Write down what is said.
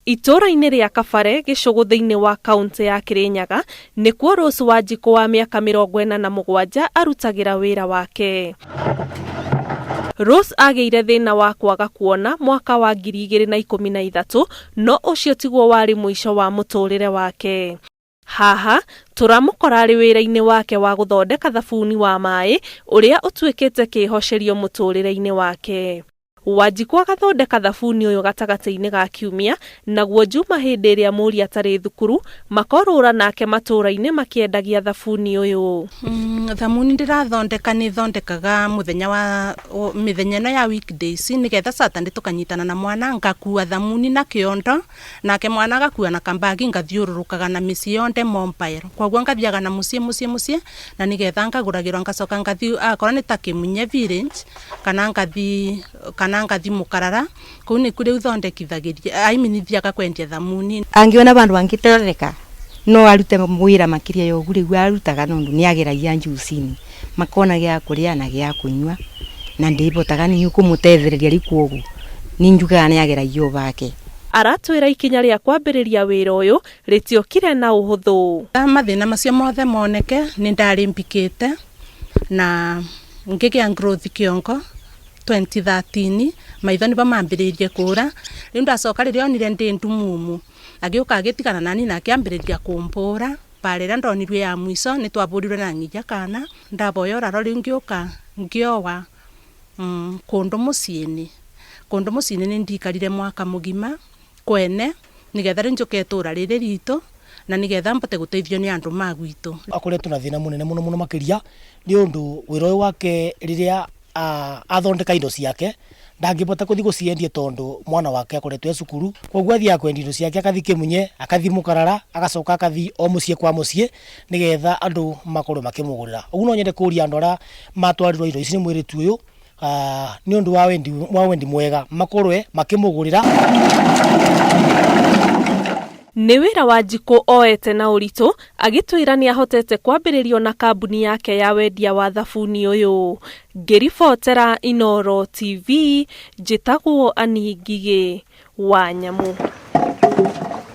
Itũũra-inĩ rĩa Kabare, Gĩcũgũ thĩinĩ wa kaũntĩ ya Kĩrĩnyaga, nĩkuo Rose Wanjikũ wa mĩaka 47 arutagĩra wĩra wake. Rose agĩire thĩna wa kwaga kuona mwaka wa 2013, no ũcio tiguo warĩ mũico wa mũtũrĩre wake. Haha, tũramũkora arĩ wĩra-inĩ wake wa gũthondeka thabuni wa maĩ ũrĩa ũtuĩkĩte kĩhocerio mũtũrĩre-inĩ wake. Wanjikũ agathondeka thabuni ũyũ gatagatĩ-inĩ ga kiumia, naguo Juma hĩndĩ ĩrĩa mũriũ atarĩ thukuru, makorũra nake matũra-inĩ makĩendagia thabuni ũyũ. Thamuni ndĩrathondeka nĩ thondekaga mũthenya wa mĩthenya ĩno ya weekdays nĩgetha Saturday tũkanyitana na mwana ngakua thamuni na kĩondo nake mwana agakua na kambagi ngathiũrũrũkaga na mĩciĩ yonthe mobile koguo ngathiaga na mũciĩ mũciĩ mũciĩ na nĩgetha ngagũragĩrwo ngacoka ngathiĩ akorwo nĩ ta Kĩmunye village kana ngathi kana ngathi Mũkarara kũu nĩkuo rĩu thondekithagĩria I mean thiaga kwendia thamuni. Angĩona vandũ angĩtereka no arute wĩra makĩria ya ũguo rĩu arutaga nondu nĩageragia juu chini makona gĩa kũrĩa na gĩa kũnyua na ndĩbotaga niĩ kũmũtethereria rĩu kwoguo nĩ njugaga nĩageragia o vake. Aratwĩra ikinya rĩa kwambĩrĩria wĩra ũyũ rĩtiokire na ũhũthũ. Mathĩna macio mothe moneke nĩ ndarĩ mbikĩte na ngĩgĩa growth kĩongo 2013 maitho nĩbo mambĩrĩirie kũra rĩu ndacoka rĩrĩa onire ndĩ ndumumu agĩũka agĩtigana nani na akĩambĩrĩria kũmbũra bara ĩrĩa ndonirie ya mwico nĩ twabũrirwe na ng'iria kana ndaboya ũraro rĩu ngĩũka ngĩowa kũndũ mũciĩ-inĩ kũndũ mũciĩ-inĩ nĩ ndikarire mwaka mũgima kwene nĩgetha rĩu njũke itũra rĩrĩ ritũ na nĩgetha mbote gũteithio nĩ andũ ma gwitũ. Akoretwo na thĩna mũnene mũno mũno makĩria nĩ ũndũ wĩra ũyũ wake rĩrĩa athondeka indo ciake ndangĩbota kũthiĩ gũciendia tondũ mwana wake akoretwo e cukuru koguo athiaga kwendia indo ciake akathiĩ Kĩmunye akathiĩ Mũkarara agacoka akathiĩ o mũciĩ kwa mũciĩ nĩgetha andũ makorwo makĩmũgũrĩra. Ũguo no nyende kũria andũ arĩa matwarirwo indo ici nĩ mũirĩtu ũyũ nĩ ũndũ wa wendi mwega makorwe makĩmũgũrĩra. Nĩ wĩra Wanjikũ oete na ũritũ agĩtwĩra nĩ ahotete kwambĩrĩrio na kambuni yake ya wendia wa thabuni ũyũ. Ngĩribotera Inooro TV njĩtagwo Annie Ngigĩ wa Nyamu.